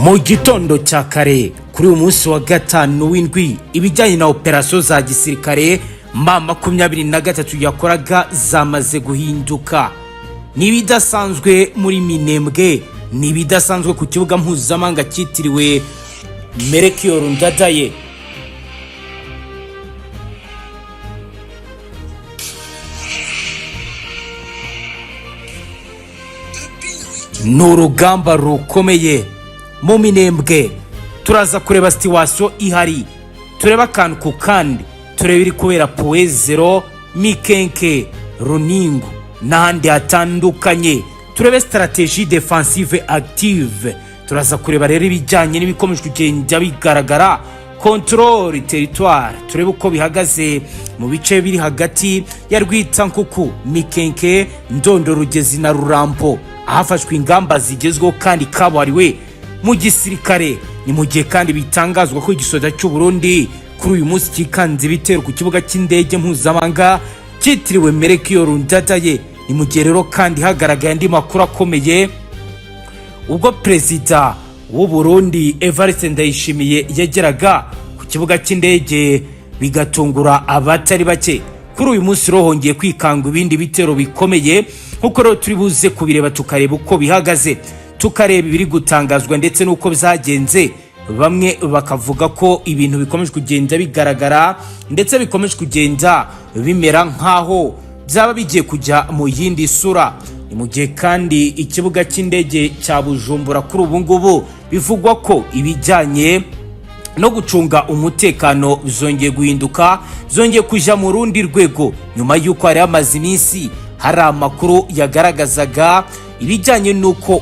Mu gitondo cya kare kuri uyu munsi wa gatanu w'indwi, ibijyanye na operasiyo za gisirikare M23 yakoraga zamaze guhinduka. Ni ibidasanzwe muri Minembwe, ni ibidasanzwe ku kibuga mpuzamahanga cyitiriwe Melchior Ndadaye. Ni urugamba rukomeye mu Minembwe. Turaza kureba situation ihari, turebe akantu ku kandi, turebe iri kubera Point Zéro, Mikenke, Runingu n'ahandi hatandukanye, turebe stratégie défensive active. Turaza kureba rero ibijyanye n'ibikomeje kugenda bigaragara, contrôle territoire, turebe uko bihagaze mu bice biri hagati ya Rwitsankuku, Mikenke, Ndondo, Rugezi na Rurambo, ahafashwe ingamba zigezweho kandi kabuhariwe mu gisirikare. Ni mu gihe kandi bitangazwa ko igisoda cy'u Burundi kuri uyu munsi cyikanze ibitero ku kibuga cy'indege mpuzamahanga cyitiriwe Melchior Ndadaye. Ni mu gihe rero kandi hagaragaye andi makuru akomeye ubwo Perezida w'u Burundi Evariste Ndayishimiye yageraga ku kibuga cy'indege, bigatungura abatari bake. Kuri uyu munsi rero hongeye kwikanga ibindi bitero bikomeye, nk'uko rero turi buze kubireba, tukareba uko bihagaze, tukareba ibiri gutangazwa ndetse n'uko byagenze. Bamwe bakavuga ko ibintu bikomeje kugenda bigaragara ndetse bikomeje kugenda bimera nk'aho byaba bigiye kujya mu yindi sura. Ni mu gihe kandi ikibuga cy'indege cya Bujumbura kuri ubu ngubu bivugwa ko ibijyanye no gucunga umutekano bizongeye guhinduka, byongeye kujya mu rundi rwego, nyuma y'uko hari hamaze iminsi hari amakuru yagaragazaga ibijyanye n'uko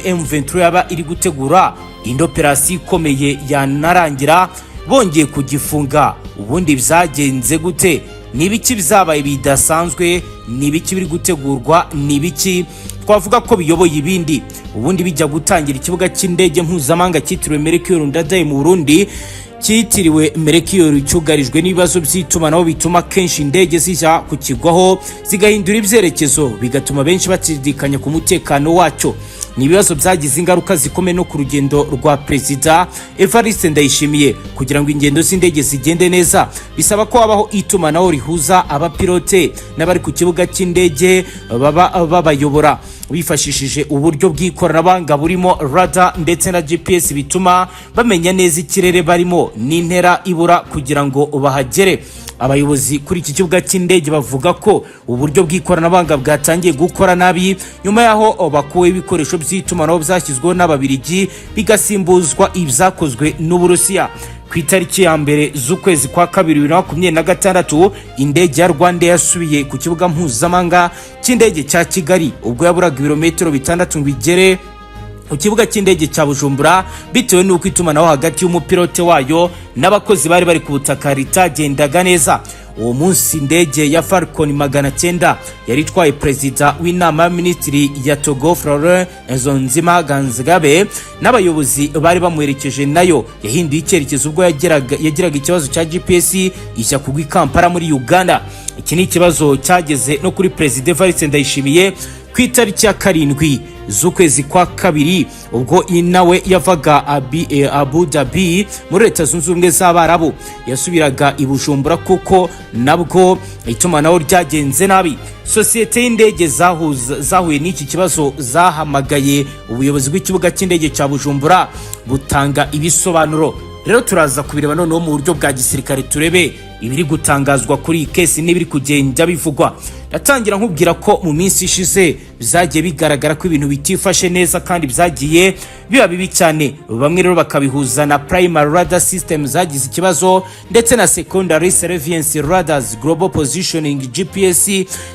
M23 yaba iri gutegura indi operasiyo ikomeye yanarangira bongeye kugifunga. Ubundi byagenze gute? Ni ibiki byabaye bidasanzwe? Ni ibiki biri gutegurwa? Ni ibiki twavuga ko biyoboye ibindi? Ubundi bijya gutangira, ikibuga cy'indege mpuzamahanga cyitiriwe Melchior Ndadaye mu Burundi, cyitiriwe Melchior, cyugarijwe n'ibibazo by'itumanaho bituma kenshi indege zijya kukigwaho zigahindura ibyerekezo, bigatuma benshi bashidikanya ku mutekano wacyo. Ni ibibazo byagize ingaruka zikomeye no ku rugendo rwa Perezida Evariste Ndayishimiye. Kugira ngo ingendo z'indege zigende neza, bisaba ko habaho itumanaho rihuza abapilote n'abari ku kibuga cy'indege baba babayobora bifashishije uburyo bw'ikoranabuhanga burimo radar ndetse na GPS, bituma bamenya neza ikirere barimo n'intera ibura kugira ngo bahagere. Abayobozi kuri iki kibuga cy'indege bavuga ko uburyo bw'ikoranabuhanga bwatangiye gukora nabi nyuma y'aho bakuwe ibikoresho by'itumanaho byashyizweho n'Ababirigi, bigasimbuzwa ibyakozwe n'Uburusiya. Ku itariki ya 1 z'ukwezi kwa kabiri 2026, indege ya Rwanda yasubiye ku kibuga mpuzamahanga cy'indege cya Kigali ubwo yaburaga ibirometero 6 ngo igere ku kibuga cy'indege cya Bujumbura, bitewe n'uko itumanaho hagati y'umupilote wayo n'abakozi bari bari ku butaka ritagendaga neza. Uwo munsi indege ya Falcon 900 yari itwaye Perezida w'inama y'Aminisitiri ya Togo, Florent Nzonzima Ganzgabe, n'abayobozi bari bamuherekeje, nayo yahinduye icyerekezo ubwo yagiraga ikibazo cya GPS, ijya kugwa i Kampala muri Uganda. Iki ni ikibazo cyageze no kuri Perezida Evariste Ndayishimiye ku itariki ya 7 z'ukwezi kwa kabiri, ubwo nawe yavaga Abu Dhabi muri Leta Zunze Ubumwe z'Abarabu yasubiraga i Bujumbura, kuko nabwo itumanaho ryagenze nabi. Sosiyete y'indege zahuye n'iki kibazo zahamagaye ubuyobozi bw'ikibuga cy'indege cya Bujumbura, butanga ibisobanuro. Rero turaza kubireba noneho mu buryo bwa gisirikare, turebe ibiri gutangazwa kuri iyi case n'ibiri kugenda bivugwa. Ndatangira nkubwira ko mu minsi ishize byagiye bigaragara ko ibintu bitifashe neza kandi byagiye biba bibi cyane. Bamwe rero bakabihuza na primary radar system zagize ikibazo ndetse na secondary surveillance radars, global positioning GPS,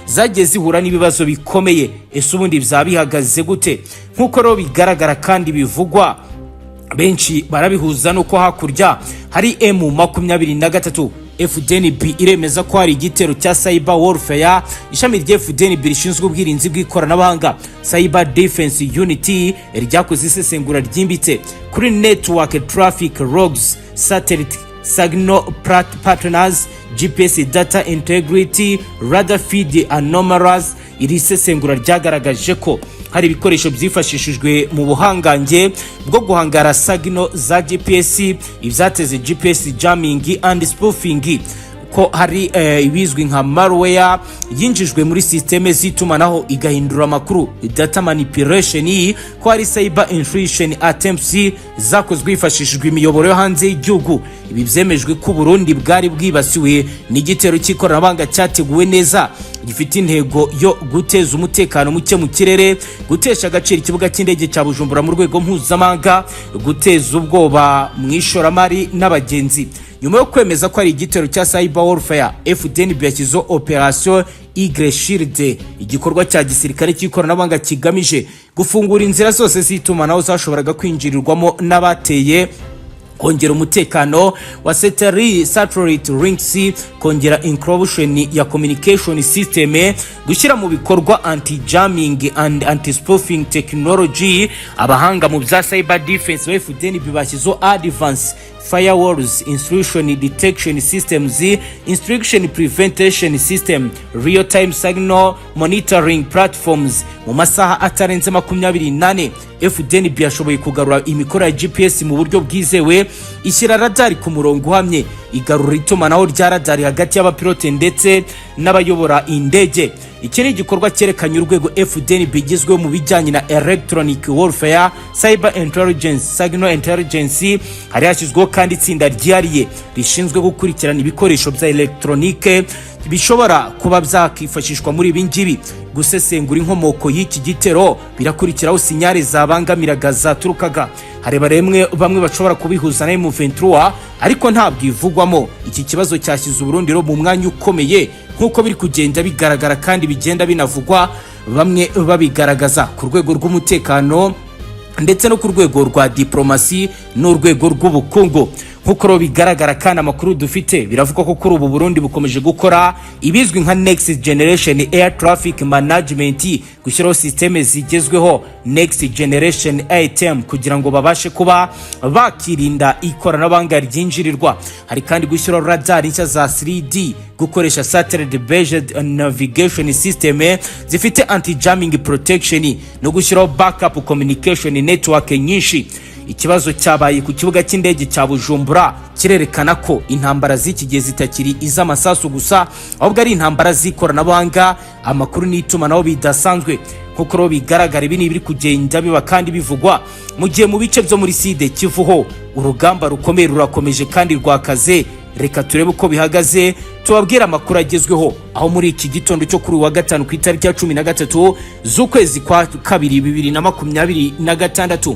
zagiye zihura n'ibibazo bikomeye. Ese ubundi byaba bihagaze gute? Nk'uko rero bigaragara kandi bivugwa, benshi barabihuza nuko hakurya hari M23. FDNB iremeza ko hari igitero cya cyber warfare. Ishami rya FDNB rishinzwe ubwirinzi bw'ikoranabuhanga, Cyber Defense Unit, ryakoze isesengura ryimbitse kuri network traffic logs, satellite signal patterns, GPS data integrity, radar feed anomalies. Iri sesengura ryagaragaje ko Hari ibikoresho byifashishijwe mu buhangange bwo guhangara signal za GPS, ibyateze GPS jamming and spoofing, ko hari ibizwi nka malware yinjijwe muri système z'itumanaho igahindura amakuru, data manipulation, ko hari cyber intrusion attempts zakozwe hifashishijwe imiyoboro yo hanze y'igihugu. Ibi byemejwe ko Burundi bwari bwibasiwe n'igitero cy'ikoranabuhanga cyateguwe neza, gifite intego yo guteza umutekano muke mu kirere, gutesha agaciro ikibuga cy'indege cya Bujumbura mu rwego mpuzamahanga, guteza ubwoba mu ishoramari n'abagenzi. Nyuma yo kwemeza ko ari igitero cya cyber warfare, FDNB yashyizeho Operation Eagle Shield, igikorwa cya gisirikare cy'ikoranabuhanga kigamije gufungura inzira zose z'itumanaho zashoboraga kwinjirirwamo n'abateye, kongera umutekano wa satellite links, kongera encryption ya communication system, gushyira mu bikorwa anti jamming and anti spoofing technology. Abahanga mu bya cyber defense ba FDNB bashyizeho advanced firewalls, intrusion detection systems, intrusion prevention system, real time signal monitoring platforms. Mu masaha atarenze 24, FDNB yashoboye kugarura imikoro ya GPS mu buryo bwizewe, ishyira radari ku murongo uhamye, igarura itumanaho rya radari hagati y'abapilote ndetse n'abayobora indege. Iki ni igikorwa cyerekanye urwego FDNB igezweho mu bijyanye na electronic warfare, cyber intelligence, signal intelligence. Hari hashyizweho kandi itsinda ryihariye rishinzwe gukurikirana ibikoresho bya elegitoronike bishobora kuba byakifashishwa muri ibi ngibi. Gusesengura inkomoko y'iki gitero birakurikiraho signal zabangamiraga zaturukaga. Hareba rimwe bamwe bashobora kubihuza na M23, ariko ntabwo ivugwamo. Iki kibazo cyashyize Uburundi rero mu mwanya ukomeye, nk'uko biri kugenda bigaragara kandi bigenda binavugwa, bamwe babigaragaza ku rwego rw'umutekano ndetse no ku rwego rwa diplomasi n'urwego rw'ubukungu. Nk'uko rero bigaragara kandi amakuru dufite, biravuga ko kuri ubu Burundi bukomeje gukora ibizwi nka next generation air traffic management, gushyiraho système zigezweho, next generation ATM, kugira ngo babashe kuba bakirinda ikoranabuhanga ryinjirirwa. Hari kandi gushyiraho radar nshya za 3D, gukoresha satellite based navigation system zifite anti jamming protection, no gushyiraho backup communication network nyinshi. Ikibazo cyabaye ku kibuga cy'indege cya Bujumbura kirerekana ko intambara z'iki gihe zitakiri iz'amasasu gusa, ahubwo ari intambara z'ikoranabuhanga, amakuru n'itumanaho bidasanzwe. Nk'uko rero bigaragara, ibi ni ibiri kugenda biba kandi bivugwa mu gihe mu bice byo muri Sud Kivu ho urugamba rukomeye rurakomeje kandi rwakaze. Reka turebe uko bihagaze, tubabwire amakuru agezweho, aho muri iki gitondo cyo kuri uyu wa gatanu, ku itariki ya 13 z'ukwezi kwa kabiri 2026,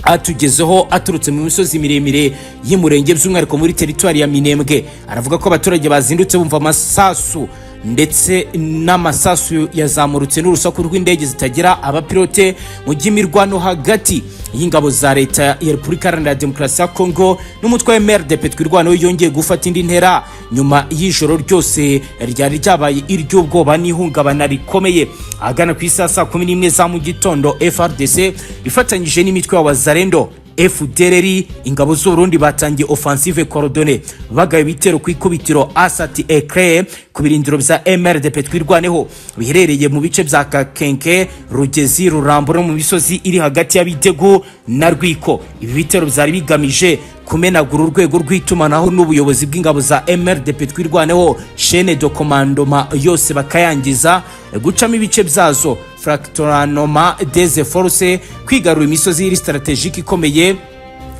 atugezeho aturutse mu misozi miremire y'Imurenge, by'umwihariko muri teritwari ya Minembwe. Aravuga ko abaturage bazindutse bumva amasasu, ndetse n'amasasu yazamurutse n'urusaku rw'indege zitagira abapilote, mu gihe imirwano hagati y'ingabo za Leta ya Repubulika Iharanira Demokarasi ya Kongo n'umutwe wa MRDP Twirwaneho yongeye gufata indi ntera nyuma y'ijoro ryose ryari ryabaye iry'ubwoba n'ihungabana rikomeye. Ahagana ku isaha saa 11 za mu gitondo, FARDC ifatanyije n'imitwe ya Wazalendo, FDLR, ingabo z'Uburundi batangiye offensive coordonnée, bagaye ibitero ku ikubitiro, assaut éclair, ku birindiro bya MRDP Twirwaneho biherereye mu bice bya Kakenke, Rugezi, Rurambo no mu misozi iri hagati ya Bidegu na Rwiko. Ibi bitero byari bigamije kumenagura urwego rw'itumanaho n'ubuyobozi bw'ingabo za MRDP Twirwaneho, chaîne de commandement yose bakayangiza, gucamo ibice byazo, fractionnement des forces, kwigarura imisozi iri stratégique ikomeye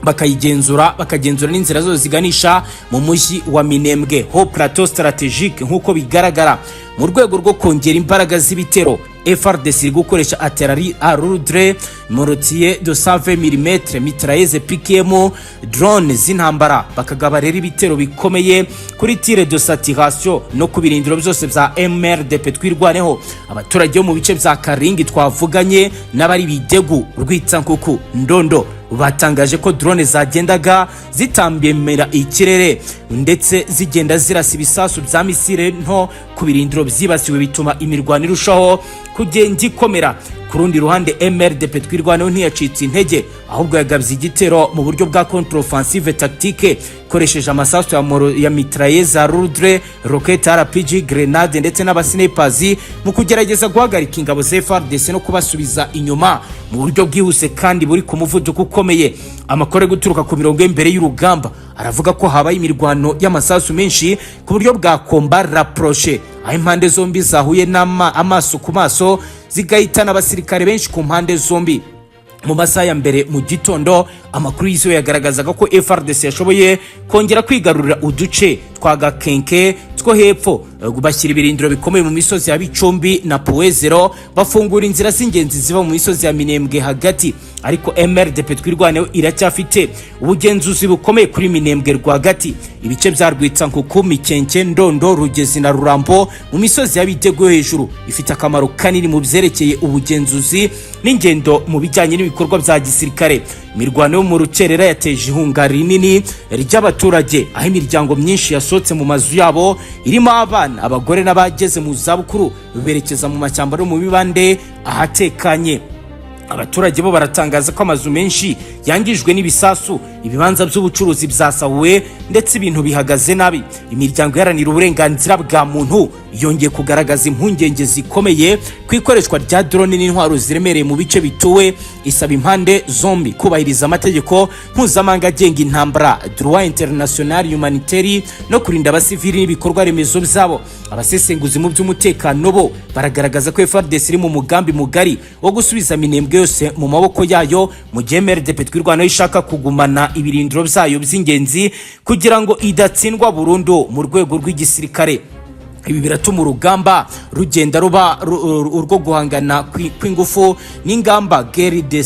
bakayigenzura, bakagenzura n'inzira zose ziganisha mu mujyi wa Minembwe, haut plateau stratégique. Nk'uko bigaragara, mu rwego rwo kongera imbaraga z'ibitero, FARDC iri gukoresha artillerie lourde, mortier de 120 mm, mitrailleuse PKM, drone z'intambara, bakagaba rero ibitero bikomeye kuri tire de saturation no ku birindiro byose bya MRDP Twirwaneho. Abaturage bo mu bice bya Karingi twavuganye n'abari Bidegu, Rwitsankuku, Ndondo batangaje ko drone zagendaga zitambemera ikirere ndetse zigenda zirasa ibisasu bya missile nto ku birindiro byibasiwe, bituma imirwano irushaho kugenda ikomera. Ku rundi ruhande, MRDP Twirwaneho ntiyacitse intege, ahubwo yagabye igitero mu buryo bwa contre-offensive tactique, ikoresheje amasasu ya mitrailleuses lourdes, roquette RPG, grenade ndetse n'abasnipers mu kugerageza guhagarika ingabo za FARDC no kubasubiza inyuma mu buryo bwihuse kandi buri ku muvuduko ukomeye. Amakuru ari guturuka ku mirongo y'imbere y'urugamba aravuga ko habaye imirwano y'amasasu menshi ku buryo bwa combat rapproché, aho impande zombi zahuye amaso ku maso, zigahitana abasirikare benshi ku mpande zombi. Mu masaha ya mbere mu gitondo, amakuru yizewe yagaragazaga ko FARDC yashoboye kongera kwigarurira uduce twa Gakenke two hepfo, bashyira ibirindiro bikomeye mu misozi ya Bicumbi na Puwezero, bafungura inzira z'ingenzi ziva mu misozi ya Minembwe hagati. Ariko MRDP Twirwaneho iracyafite ubugenzuzi bukomeye kuri Minembwe rwagati, ibice bya Rwitsankuku, Mikenke, Ndondo, Rugezi na Rurambo mu misozi ya Bitego hejuru. Ifite akamaro kanini mu byerekeye ubugenzuzi n'ingendo mu bijyanye n'ibikorwa bya gisirikare. Imirwano yo mu rukerera yateje ihunga rinini ry'abaturage, aho imiryango myinshi yasohotse mu mazu yabo, irimo abana, abagore n'abageze mu zabukuru, berekeza mu mashyamba no mu mibande ahatekanye. Abaturage bo baratangaza ko amazu menshi yangijwe n'ibisasu, ibibanza by'ubucuruzi byasahuwe, ndetse ibintu bihagaze nabi. Imiryango iharanira uburenganzira bwa muntu yongeye kugaragaza impungenge zikomeye ku ikoreshwa rya drone n'intwaro ziremereye mu bice bituwe, isaba impande zombi kubahiriza amategeko mpuzamahanga agenga intambara, droit international humanitaire, no kurinda abasivili n'ibikorwa remezo byabo. Abasesenguzi mu by'umutekano bo baragaragaza ko FARDC iri mu mugambi mugari wo gusubiza Minembwe yose mu maboko yayo, mu gihe MRDP Twirwaneho ishaka kugumana ibirindiro byayo by'ingenzi kugira ngo idatsindwa burundu mu rwego rw'igisirikare. Ibi biratuma urugamba rugenda ruba urwo guhangana kw'ingufu n'ingamba, guerre de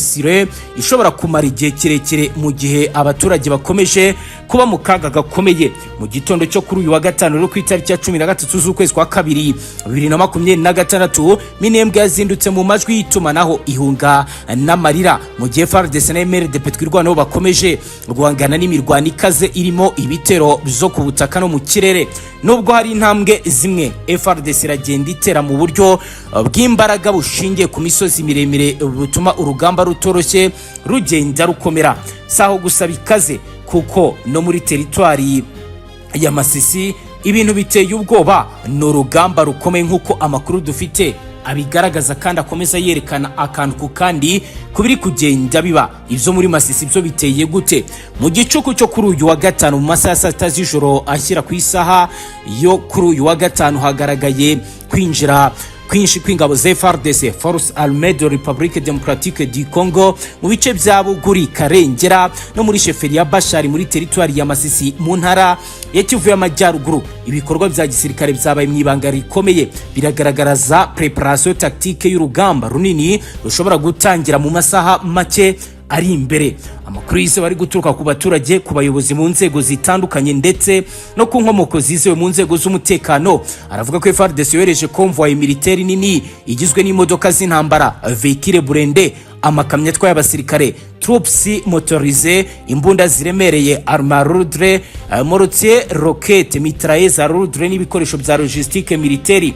ishobora kumara igihe kirekire mu gihe abaturage bakomeje kuba mu kaga gakomeye. Mu gitondo cyo kuri uyu wa gatanu rero, ku itariki ya 13 z'ukwezi kwa kabiri 2026, Minembwe yazindutse mu majwi y'itumanaho, ihunga n'amarira, mu gihe FARDC na MRDP Twirwaneho bakomeje guhangana n'imirwano ikaze irimo ibitero byo ku butaka no mu kirere. Nubwo hari intambwe zimwe FARDC iragenda itera mu buryo bw'imbaraga bushingiye ku misozi miremire, butuma urugamba rutoroshye rugenda rukomera. Si aho gusa bikaze, kuko no muri teritwari ya Masisi ibintu biteye ubwoba. Ni urugamba rukomeye nk'uko amakuru dufite abigaragaza, kandi akomeza yerekana akantu ku kandi ku biri kugenda biba. Ibyo muri Masisi byo biteye gute? Mu gicuku cyo kuri uyu wa gatanu, mu masaha ya saa 6 z'ijoro ashyira ku isaha yo kuri uyu wa gatanu, hagaragaye kwinjira kwinshi kw'ingabo za FARDC, Force Armée de République Démocratique du Congo, mu bice bya Buguri, Karengera no muri sheferi ya Bashari muri teritwari ya Masisi mu ntara ya Kivu y'Amajyaruguru. Ibikorwa bya gisirikare byabaye mu ibanga rikomeye, biragaragaza préparation tactique y'urugamba runini rushobora gutangira mu masaha make ari imbere. Amakuru yizewe ari guturuka ku baturage, ku bayobozi mu nzego zitandukanye ndetse no ku nkomoko zizewe mu nzego z'umutekano aravuga ko FARDC yohereje convoy militaire nini igizwe n'imodoka z'intambara, véhicules blindés, amakamyo atwaye abasirikare, troupes motorisées, imbunda ziremereye, armes lourdes, mortier, roquette, mitrailleuses lourdes n'ibikoresho bya logistique militaire.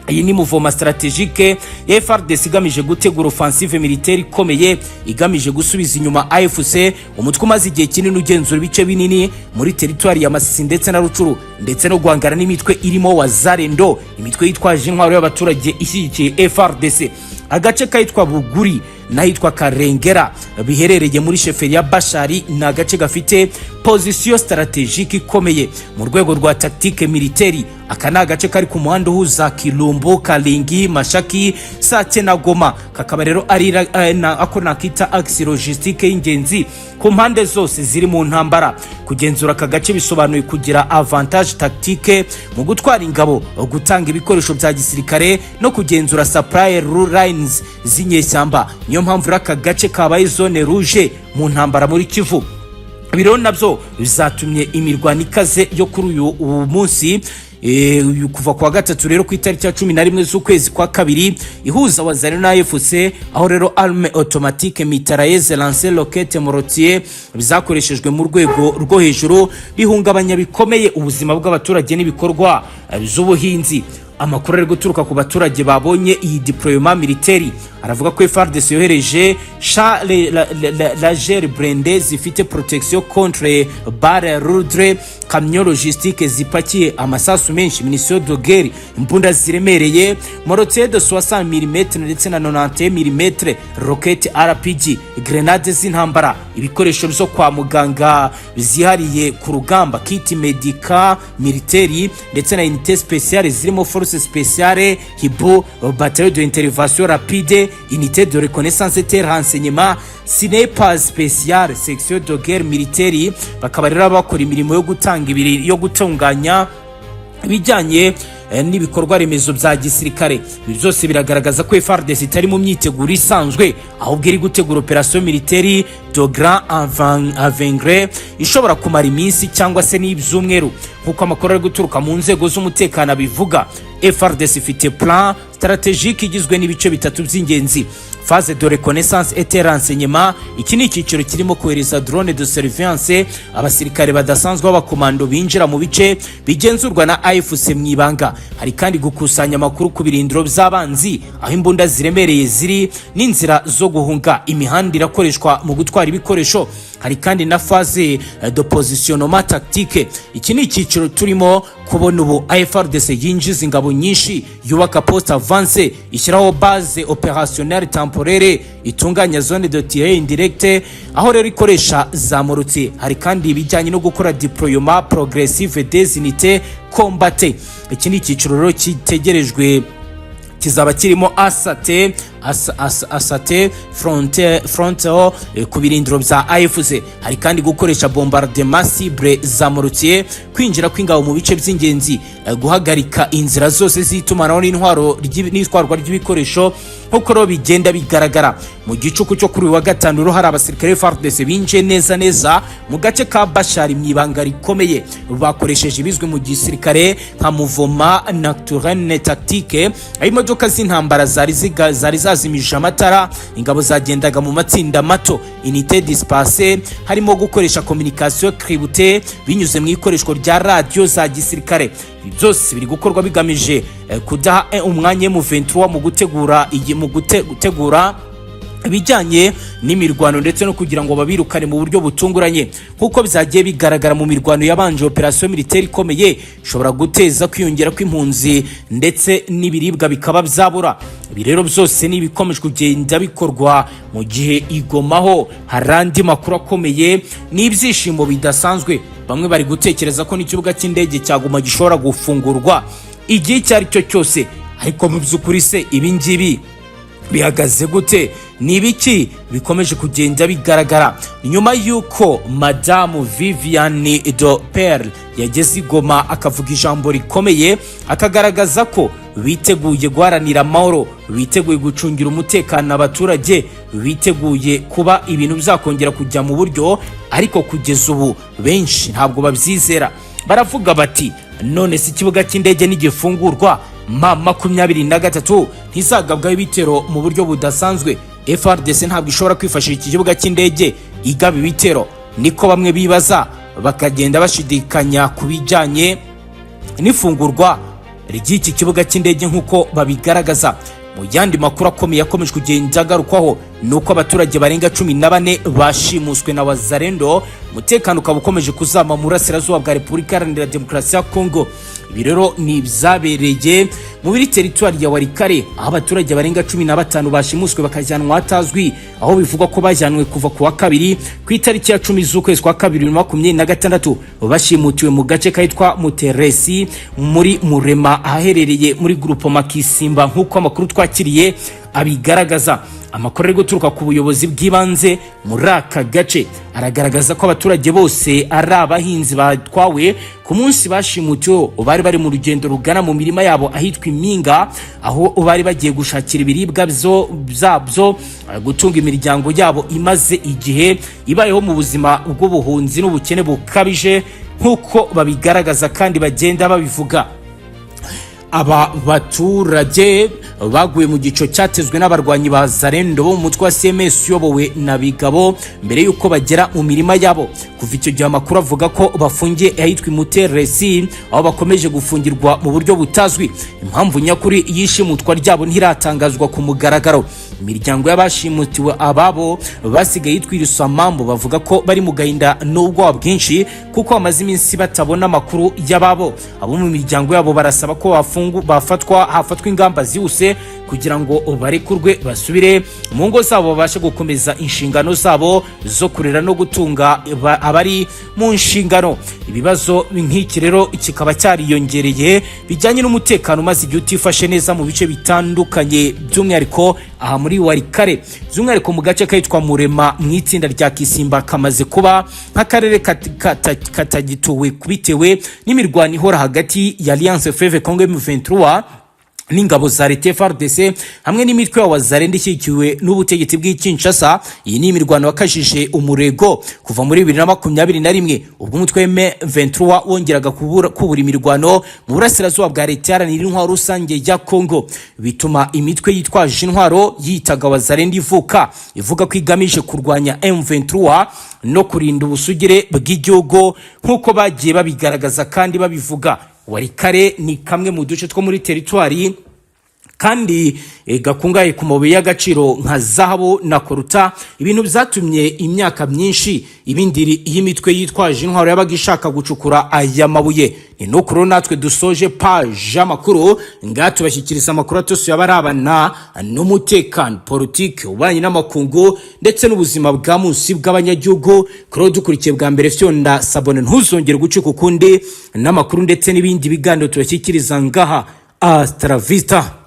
Iyi ni mouvement stratégique ya FARDC igamije gutegura offensive militaire ikomeye igamije gusubiza inyuma AFC, umutwe umaze igihe kinini ugenzura ibice binini muri teritwari ya Masisi ndetse na Rucuru, ndetse no guhangana n'imitwe irimo Wazalendo, imitwe yitwaje intwaro y'abaturage ishyigikiye FARDC. Agace kahitwa Buguri n'ahitwa Karengera biherereye muri sheferi ya Bashari ni agace gafite position stratégique ikomeye mu rwego rwa tactique militaire. Aka ni agace kari ku muhanda uhuza Kirumbu, Karingi, Mashaki, Sake na Goma, kakaba rero ari ako nakita axe logistique y'ingenzi ku mpande zose ziri mu ntambara. Kugenzura aka gace bisobanuye kugira avantage tactique mu gutwara ingabo, gutanga ibikoresho bya gisirikare no kugenzura supply lines z'inyeshyamba. Niyo mpamvu rero aka gace kabaye zone rouge mu ntambara muri Kivu. Ibi rero nabyo bizatumye imirwano ikaze yo kuri uyu munsi, uyu kuva kuwa gatatu rero ku itariki ya 11 z'ukwezi kwa kabiri, ihuza Wazalendo na AFC, aho rero arme automatique, mitrailleuses lance-roquettes, mortier bizakoreshejwe mu rwego rwo hejuru, bihungabanya bikomeye ubuzima bw'abaturage n'ibikorwa by'ubuhinzi. Amakuru ari guturuka ku baturage babonye iyi déploiement militaire aravuga ko FARDC yohereje chars légers blindés zifite protection contre balles lourdes, camion logistique zipakiye amasasu menshi, munitions de guerre, imbunda ziremereye, mortier de 60 mm ndetse na 91 mm, roquette RPG, grenade z'intambara, ibikoresho byo kwa muganga byihariye ku rugamba, kit médical militaire, ndetse na unité spéciale zirimo force spéciale Hiboux, bataillon de intervention rapide, unité de reconnaissance et renseignement, sniper spécial, section de guerre militaire. Bakaba rero bakora imirimo yo gutanga ibiri, yo gutunganya ibijyanye n'ibikorwa remezo bya gisirikare. Ibi byose biragaragaza ko FARDC itari mu myiteguro isanzwe, ahubwo iri gutegura opération militaire de grande envergure ishobora kumara iminsi cyangwa se n'ibyumweru. Nk'uko amakuru ari guturuka mu nzego z'umutekano abivuga, FARDC ifite plan stratégique igizwe n'ibice bitatu by'ingenzi. Phase de reconnaissance et renseignement: iki ni icyiciro kirimo kohereza drone de surveillance, abasirikare badasanzwe b'abakomando binjira mu bice bigenzurwa na AFC mu ibanga. Hari kandi gukusanya amakuru ku birindiro by'abanzi, aho imbunda ziremereye ziri n'inzira zo guhunga, imihanda irakoreshwa mu gutwara ibikoresho. Hari kandi na phase de positionnement tactique: iki ni icyiciro turimo kubona ubu. FARDC yinjiza ingabo nyinshi, yubaka poste avancé, ishyiraho base opérationnelle temporaire, itunganya zone de tir indirect, aho rero ikoresha za mortier. Hari kandi ibijyanye no gukora déploiement progressive des unités combat. Iki ni icyiciro rero gitegerejwe, kizaba kirimo assaut assaut frontal ku birindiro bya AFC. Hari kandi gukoresha bombardement ciblé za mortier, kwinjira kw'ingabo mu bice by'ingenzi, guhagarika inzira zose z'itumanaho n'intwaro n'itwarwa ry'ibikoresho. Nk'uko rero bigenda bigaragara, mu gicuku cyo kuri uyu wa gatanu rero hari abasirikare FARDC binjiye neza neza mu gace ka Bashari mu ibanga rikomeye. Bakoresheje ibizwi mu gisirikare nka mouvement nocturne tactique, aho imodoka z'intambara zari zazimije amatara, ingabo zagendaga mu matsinda mato, unité dispersée. Harimo gukoresha communication cryptée binyuze mu ikoreshwa rya radiyo za gisirikare. Ibi byose biri gukorwa bigamije kudaha umwanya M23 mu gutegura ibijyanye n'imirwano, ndetse no kugira ngo babirukane mu buryo butunguranye nk'uko byagiye bigaragara mu mirwano yabanje. Opération militaire ikomeye ishobora guteza kwiyongera kw'impunzi, ndetse n'ibiribwa bikaba byabura. Ibi rero byose ni ibikomeje kugenda bikorwa mu gihe i Goma ho hari andi makuru akomeye n'ibyishimo bidasanzwe. Bamwe bari gutekereza ko n'ikibuga cy'indege cya Goma gishobora gufungurwa igihe icyo ari cyo cyose. Ariko mu by'ukuri se ibi ngibi bihagaze gute? Ni ibiki bikomeje kugenda bigaragara? Ni nyuma y'uko Madamu Viviane Dopel yageze i Goma, akavuga ijambo rikomeye, akagaragaza ko biteguye guharanira amahoro, biteguye gucungira umutekano abaturage, biteguye kuba ibintu bizakongera kujya mu buryo. Ariko kugeza ubu benshi ntabwo babyizera. Baravuga bati: "None se ikibuga cy'indege nigifungurwa, M23 ntizagabwaho ibitero mu buryo budasanzwe? FARDC ntabwo ishobora kwifashisha iki kibuga cy'indege igaba ibitero?" Niko bamwe bibaza, bakagenda bashidikanya ku bijyanye n'ifungurwa ry'iki kibuga cy'indege nk'uko babigaragaza. Mu yandi makuru akomeye akomeje kugenda agarukwaho ni uko abaturage barenga 14 bashimuswe na Wazalendo, umutekano ukaba ukomeje kuzama mu burasirazuba bwa Repubulika Iharanira Demokarasi ya Kongo. Ibi rero ni ibyabereye muri teritwari ya Walikale, aho abaturage barenga 15 bashimuswe bakajyanwa ahatazwi, aho bivugwa ko bajyanwe kuva ku wa kabiri ku itariki ya 10 z'ukwezi kwa kabiri 2026. Bashimutiwe mu gace kitwa Muteresi muri Murema, ahaherereye muri groupement Kisimba, nk'uko amakuru twakiriye abigaragaza. Amakuru ari guturuka ku buyobozi bw'ibanze muri aka gace aragaragaza ko abaturage bose ari abahinzi batwawe. Ku munsi bashimutiweho bari bari mu rugendo rugana mu mirima yabo ahitwa Impinga, aho bari bagiye gushakira ibiribwa byabyo gutunga imiryango yabo imaze igihe ibayeho mu buzima bw'ubuhunzi n'ubukene bukabije, nk'uko babigaragaza kandi bagenda babivuga. Aba baturage Baguye mu gico cyatezwe n'abarwanyi ba Wazalendo bo mu mutwe wa CMS uyobowe na Bigabo mbere y'uko bagera mu mirima yabo. Kuva icyo gihe, amakuru avuga ko bafungiye ahitwa Imuteresi, aho bakomeje gufungirwa mu buryo butazwi. Impamvu nyakuri y'ishimutwa ryabo ntiratangazwa ku mugaragaro. Imiryango y'abashimutiwe ababo basigaye yitwa Irusamambo bavuga ko bari mu gahinda n'ubwoba bwinshi, kuko bamaze iminsi batabona amakuru y'ababo. Abo mu miryango yabo barasaba ko bafungu bafatwa, hafatwa ingamba zihuse kugira ngo barekurwe, basubire mu ngo zabo, babashe gukomeza inshingano zabo zo kurera no gutunga abari mu nshingano. Ibibazo nk'iki rero kikaba cyariyongereye bijyanye n'umutekano umaze igihe utifashe neza mu bice bitandukanye, by'umwihariko aha muri Walikale, by'umwihariko mu gace kitwa Murema mu itsinda rya Kisimba, kamaze kuba nk'akarere katagituwe bitewe n'imirwano ihora hagati ya Alliance Fleuve Congo M23 n'ingabo za leta FARDC hamwe n'imitwe ya Wazalendo ishyigikiwe n'ubutegetsi bw'i Kinshasa. Iyi ni imirwano wakajije umurego kuva muri 2021, ubwo umutwe wa M23 wongeraga kubura imirwano mu burasirazuba bwa Leta Iharanira Intwaro Rusange ya Congo, bituma imitwe yitwaje intwaro yitaga Wazalendo ivuka, ivuga ko igamije kurwanya M23 no kurinda ubusugire bw'igihugu, nk'uko bagiye babigaragaza kandi babivuga. Walikale ni kamwe mu duce two muri teritwari kandi gakungahaye ku mabuye y'agaciro nka zahabu na coltan, ibintu byatumye imyaka myinshi ibindiri y'imitwe yitwaje intwaro yabaga ishaka gucukura aya mabuye. Ni nukuri natwe dusoje page y'amakuru ngaha, tubashyikiriza amakuru atose yaba arabana n'umutekano, politiki, ububanyi n'amakungu ndetse n'ubuzima bwa munsi bw'abanyagihugu. Kuri dukurikiye bwa mbere, fyonda s'abonner, ntuzongere gucika ukundi n'amakuru ndetse n'ibindi biganiro tubashyikiriza ngaha. Hasta la vista.